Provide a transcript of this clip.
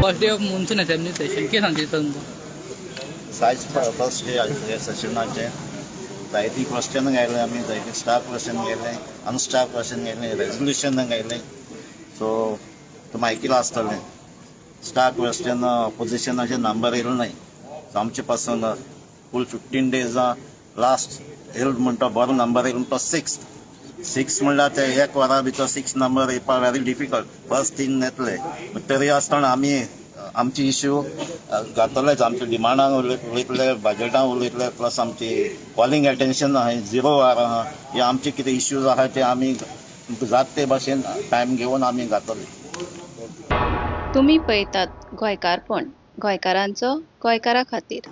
First day of monsoon assembly session. कितें सांगता sir तुमकां? सायज फर्स्ट डे हे सेशनाचे जायती क्वेश्चन घायले आमी, जायते स्टार क्वेश्चन घायले, अनस्टार क्वेश्चन घायले, रेजोल्युशन घायले. सो तुमी आयकिलां आसतलें, स्टार क्वेश्चन अपोजिशनाचे नंबर येयले नाय. सो आमचे पासून फूल 15 डेजा लास्ट येयल म्हणटा, बरो नंबर येयल म्हणटा सिक्स. सिक्स म्हणल्यार ते एक वरा भितर सिक्स नंबर येवपाक व्हेरी डिफिकल्ट. फर्स्ट तीन येतले, तरी आसतना आमी आमची इश्यू घातलेच, आमच्या डिमांडां उलयतले, बजेटां उलयतले, प्लस आमची कॉलिंग एटेन्शन आहा, झिरो our आहा, हे आमचे कितें इश्यूज आहा ते आमी जात ते भाशेन टायम घेवन आमी घातले. तुमी पळयतात गोंयकारपण, गोंयकारांचो गोंयकारा खातीर.